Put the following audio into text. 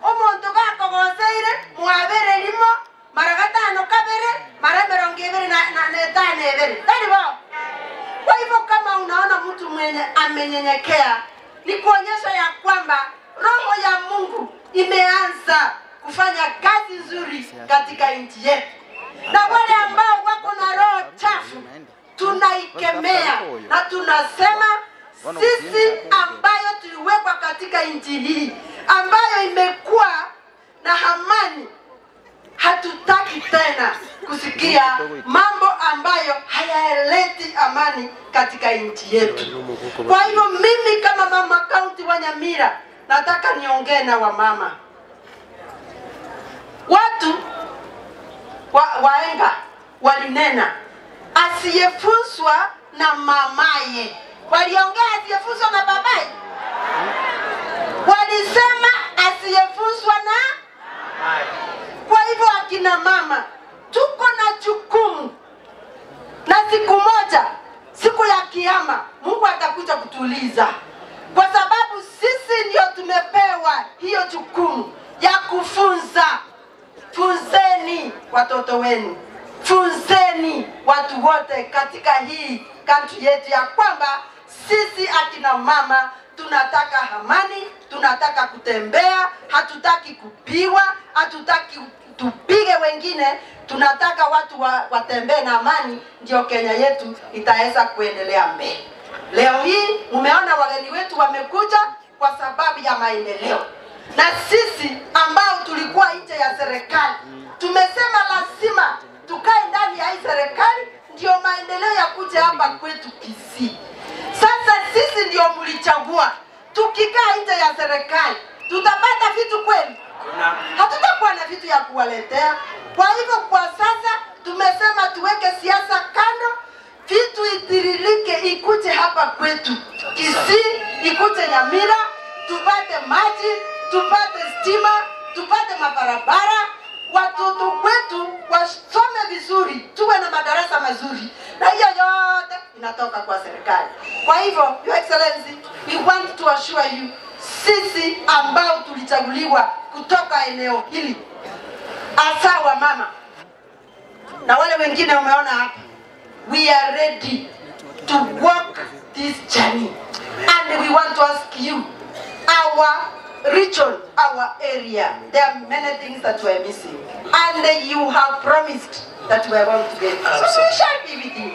Omonto gakogoseire mwabere limo mara gatano kabere mara mirongo ibere na tano ibere. Tani bo. Kwa hivyo kama unaona mtu mwenye amenyenyekea, ni kuonyesha ya kwamba roho ya Mungu imeanza kufanya kazi nzuri katika nchi yetu. Na wale ambao wako na roho chafu tunaikemea na tunasema sisi ambayo tuliwekwa katika nchi hii ambayo imekuwa na amani, hatutaki tena kusikia mambo ambayo hayaleti amani katika nchi yetu. Kwa hivyo mimi kama mama kaunti wa Nyamira nataka niongee na wamama. Watu waenga walinena asiyefunzwa na mamaye. Waliongea asiyefunzwa na babaye. Walisema asiyefunzwa na mamaye. Kwa hivyo akina mama tuko na jukumu, na siku moja, siku ya kiyama, Mungu atakuja kutuliza, kwa sababu sisi ndio tumepewa hiyo jukumu ya kufunza. Funzeni watoto wenu, funzeni watu wote katika hii country yetu ya kwamba sisi akina mama tunataka amani, tunataka kutembea, hatutaki kupigwa, hatutaki tupige wengine, tunataka watu watembee na amani, ndio Kenya yetu itaweza kuendelea mbele. Leo hii umeona wageni wetu wamekuja kwa sababu ya maendeleo. Na sisi ambao tulikuwa nje ya serikali tumesema lazima tukae ndani ya hii serikali ndio maendeleo ya kuja hapa kwetu Kisii. Sasa sisi ndio mlichagua. Tukikaa nje ya serikali tutapata vitu kweli? Hatutakuwa na vitu ya kuwaletea. Kwa hivyo kwa sasa tumesema tuweke siasa kando, vitu itiririke ikuje hapa kwetu Kisii, ikuje Nyamira, tupate maji, tupate stima, tupate mabarabara, watoto wetu wasome vizuri, tuwe na madarasa mazuri. Na hiyo yote inatoka kwa serikali. Kwa hivyo, Your Excellency, we want to assure you, sisi ambao tulichaguliwa kutoka eneo hili, hasa wa mama na wale wengine umeona hapa, we are ready to walk this journey. And we want to ask you, our region, our area, there are many things that we are missing. And you have promised that we are going to get. So we shall be with you.